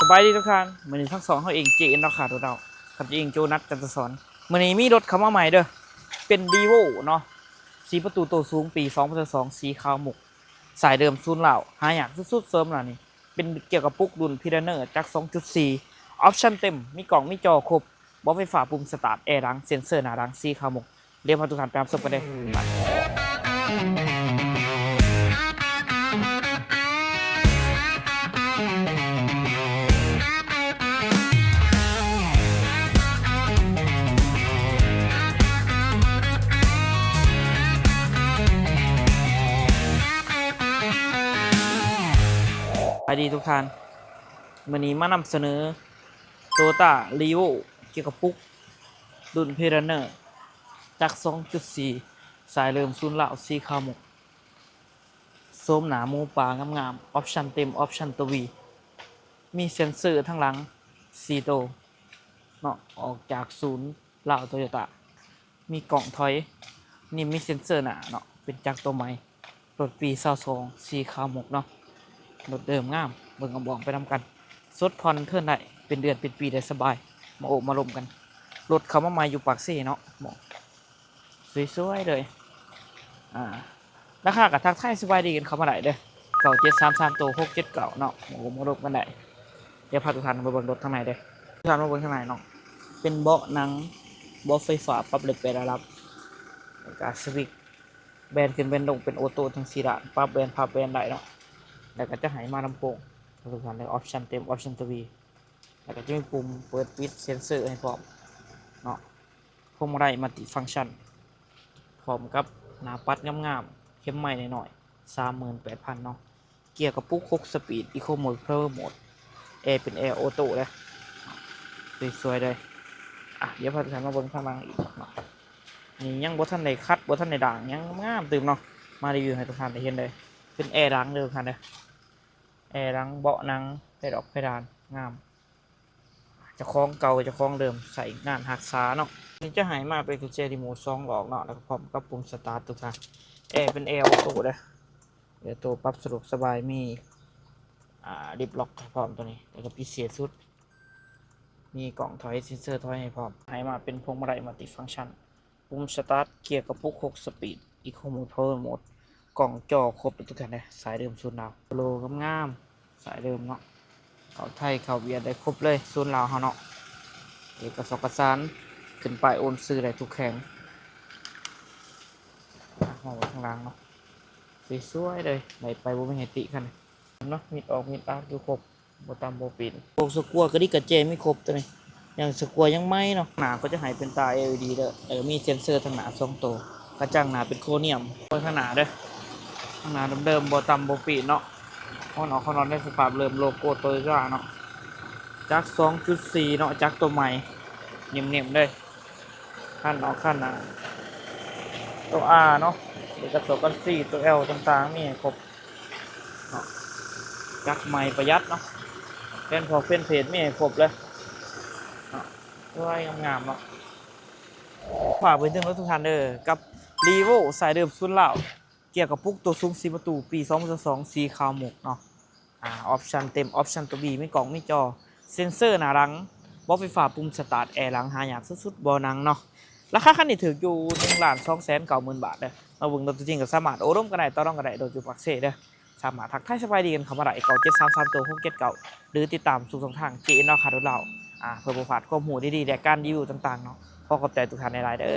ສະບາຍດີທຸກທ່ານ ມື້ນີ້ທັງສອງເຮົາເອງ ເຈເອັນ ເນາະ ຂາດບໍ່ໄດ້ ກັບເອງ ໂຈນັດ ຈັນທະສອນ. ມື້ນີ້ມີລົດເຂົ້າມາໃໝ່ເດີ ເປັນ Revo ເນາະ ສີ່ປະຕູໂຕສູງ ປີສອງພັນຊາວສອງ ສີຂາວໝົກ ສາຍເດີມສູນລາວ ຫາຍາກສຸດໆ ໂສມໜ້ານີ້ ເປັນເກຍກະປຸກລຸ້ນ Pioneer ຈັກສອງຈຸດສີ່ ອອບຊັນເຕັມ ມີກ້ອງ ມີຈໍຄົບ ເບົາະໄຟຟ້າ ປຸ່ມສະຕາດ ແອຫຼັງ ເຊັນເຊີໜ້າຫຼັງ ສີຂາວໝົກ. ດຽວພາທຸກທ່ານໄປຮັບຊົມກັນເດີ. ສະບາຍດີທຸກທ່ານ ມື້ນີ້ມານຳສະເໜີ Toyota Revo ເກຍກະປຸກ ລຸ້ນ Pioneer ຈັກສອງຈຸດສີ່ ສາຍເດີມສູນລາວ ສີຂາວໝົກ ໂສມໜ້າໝູປ່າງາມໆ ອອບຊັນເຕັມ ອອບຊັນຕົວ V ມີເຊັນເຊີທາງຫຼັງສີ່ໂຕເນາະ ອອກຈາກສູນລາວໂຕໂຍຕ້າ ມີກ້ອງຖອຍ ນີ້ມີເຊັນເຊີໜ້າເນາະ ເປັນຈັກຕົວໃໝ່ ລົດປີຊາວສອງ ສີຂາວໝົກເນາະ ລົດເດີມງາມ ເບິ່ງອອກໆ ໄປນຳກັນ ສົດຜ່ອນເທີນໄດ້ ເປັນເດືອນເປັນປີໄດ້ສະບາຍ ມາໂອ້ມາລົມກັນ ລົດເຂົ້າມາໃໝ່ຢູ່ປາກເຊເນາະ ສວຍໆ ເລີຍ ອາ ລາຄາກໍທັກທາຍສະບາຍດີກັນເຂົ້າມາໄດ້ເດີ ເກົ້າເຈັດສາມສາມໂຕຫົກເຈັດເກົ້າເນາະ ມາໂອ້ມາລົມກັນໄດ້ ດຽວພາທຸກທ່ານມາເບິ່ງລົດທາງໃນເດີ ທຸກທ່ານມາເບິ່ງທາງໃນເນາະ ເປັນເບາະໜັງ ເບາະໄຟຟ້າ ປັບເລິກແປດລະດັບ ແລ້ວກະສະວິດ ແບນຂຶ້ນແບນລົງເປັນໂອໂຕ້ທັງສີ່ດ້ານ ປັບແບນພັບແບນໄດ້ເນາະ ແລ້ວກໍຈະໃຫ້ມາລຳໂພງ ທຸກທ່ານເດີ ອອບຊັນເຕັມ ອອບຊັນຕົວ V ແລ້ວກໍຈະມີປຸ່ມເປີດປິດເຊັນເຊີໃຫ້ພ້ອມເນາະ ພວງມາໄລມັນຕິຟັງຊັນ ພ້ອມກັບໜ້າປັດງາມໆ ເຂັມໄມ້ນ້ອຍໆ ສາມໝື່ນແປດພັນເນາະ ເກຍກະປຸກຫົກສະປີດ ອີໂຄໂໝດ ພາວເວີໂໝດ ແອເປັນແອໂອໂຕ້ເດ້ ສວຍໆ ເລີຍ ອະ ດຽວພາທຸກທ່ານມາເບິ່ງທາງຫຼັງອີກເນາະ ນີ້ຍັງບໍ່ທັນໄດ້ຂັດ ບໍ່ທັນໄດ້ດາງ ຍັງງາມຕື່ມເນາະ ມາຣີວິວໃຫ້ທຸກທ່ານໄດ້ເຫັນເລີຍ ເປັນແອຫຼັງເດີທຸກທ່ານເດີ ແອຫຼັງ ເບາະໜັງ ໄຟດອກໄຟດານງາມ ເຈົ້າຂອງເກົ່າເຈົ້າຂອງເດີມໃຊ້ງານຮັກສາເນາະ ນີ້ຈະໃຫ້ມາເປັນກຸນແຈຣີໂມດສອງດອກເນາະ ແລ້ວກໍພ້ອມກັບປຸ່ມສະຕາດທຸກທ່ານ ແອເປັນແອໂອໂຕ້ເດີ ແອໂອໂຕ້ປັບສະດວກສະບາຍ ມີ ອ່າ ລິບລັອກໃຫ້ພ້ອມຕົວນີ້ ແລ້ວກໍພິເສດສຸດ ມີກ້ອງຖອຍ ເຊັນເຊີຖອຍໃຫ້ພ້ອມ ໃຫ້ມາເປັນພວງມາໄລມັນຕິຟັງຊັນ ປຸ່ມສະຕາດ ເກຍກະປຸກຫົກສະປີດ ອີໂຄໂໝດ ພາວເວີໂໝດ ກ້ອງຈໍຄົບເດີທຸກທ່ານເດີ ສາຍເດີມສູນລາວ ໂລງາມໆ ສາຍເດີມເນາະ ເຂົ້າໄທເຂົ້າຫວຽດໄດ້ຄົບເລີຍ ສູນລາວເຮົາເນາະ ເອກະສອກກະສານ ຂຶ້ນປ້າຍໂອນຊື່ໄດ້ທຸກແຂວງ ມາເບິ່ງທາງຫຼັງເນາະ ສວຍໆ ເລີຍ ໄດ້ໄປບໍ່ມີໃຫ້ຕິຄັນນີ້ເນາະ ມິດອອກມິດອາດຢູ່ຄົບ ບໍ່ຕຳບໍ່ປີ້ນ ພວກສະກົວກະດິກກະແຈມີຄົບຕົວນີ້ ຍັງສະກົວຍັງໃໝ່ເນາະ ໜ້າກໍຈະໃຫ້ເປັນຕາ ແອລອີດີ ເດີ ແລ້ວກໍມີເຊັນເຊີທາງໜ້າສອງໂຕ ກະຈັງໜ້າເປັນໂຄຣນຽມ ເບິ່ງທາງໜ້າເດີ ທາງໜ້າເດີມໆ ບໍ່ຕຳບໍ່ປີ້ນເນາະ ຮອນອອກຮອນອອກໃນສະພາບເດີມ ໂລໂກ້ໂຕໂຍຕ້າເນາະ ຈັກສອງຈຸດສີ່ເນາະ ຈັກຕົວໃໝ່ ເໜັມໆ ເລີຍ ຄັນອອກຄັນໜ້າ ໂຕອາເນາະ ເອກະໂສກັນຊີ ໂຕແອລຕ່າງໆ ມີໃຫ້ຄົບ ເນາະ ຈັກໃໝ່ປະຢັດເນາະ ແຜ່ນພອກແຜ່ນເພດມີໃຫ້ຄົບເລີຍເນາະ ສວຍງາມໆ ເນາະ ຝາກໄປເຖິງເດີທຸກທ່ານເດີ ກັບ Revo ສາຍເດີມສູນລາວ ເກຍກະປຸກໂຕສູງສີ່ປະຕູ ປີສອງພັນຊາວສອງ ສີຂາວໝົກເນາະ ອາ ອອບຊັນເຕັມ ອອບຊັນຕົວ B ມີກ້ອງ ມີຈໍ ເຊັນເຊີໜ້າຫຼັງ ເບາະໄຟຟ້າ ປຸ່ມສະຕາດ ແອຫຼັງ ຫາຍາກສຸດໆ ເບາະໜັງເນາະ ລາຄາຄັນນີ້ຖືກຢູ່ ໜຶ່ງລ້ານສອງແສນເກົ້າໝື່ນບາດເດີ ມາເບິ່ງລົດຕົວຈິງກໍສາມາດໂອ້ລົມກັນໄດ້ ຕໍ່ລອງກັນໄດ້ ລົດຢູ່ປາກເຊເດີ ສາມາດທັກທາຍສະບາຍດີກັນເຂົ້າມາໄດ້ ເກົ້າເຈັດສາມສາມໂຕຫົກເຈັດເກົ້າ ຫຼືຕິດຕາມສູ່ຊ່ອງທາງ ເຈເອັນ ລາວຂາຍລົດລາວ ອາ ເພື່ອບໍ່ພາດຄວາມຮູ້ດີໆ ແລະ ການຣີວິວຕ່າງໆ ເນາະ ຂໍຂອບໃຈທຸກທ່ານຫຼາຍໆ ເດີ.